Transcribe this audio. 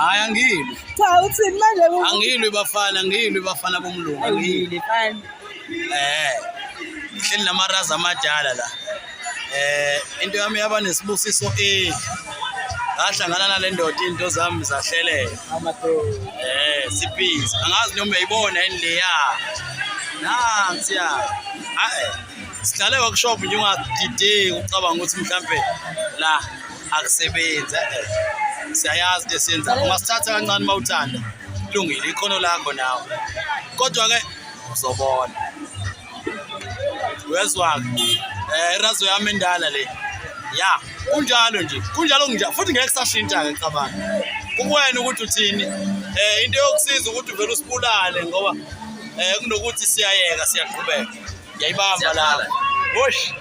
Hayi, angilwi. Cha, uthini manje? Angilwi bafana, angilwi bafana bomlungu, angilwi. Fine. Ngihleli namaraza amadala la. Into yami yaba nesibusiso ngahlangana nale ndoda, into zami zahleleka. Sibhizi. Angazi noma uyayibona yini leya. Nansi ya. Ah. Sihlale workshop nje, ungadideki ucabanga ukuthi mhlambe la akusebenzi. Siyayazi into esiyenzayo. Ungasithatha kancane mawuthanda. Kulungile, ikhono lakho nawe. Kodwa ke uzobona. Uyezwa-ke, irazo yami endala le. Ya, kunjalo nje, kunjalo nje futhi ngeke kusashintsha-ke cabanga. Kukuwena ukuthi uthini. Into yokusiza ukuthi uvele usibulale ngoba kunokuthi siyayeka siyaqhubeka. Ngiyayibamba la. Wosh.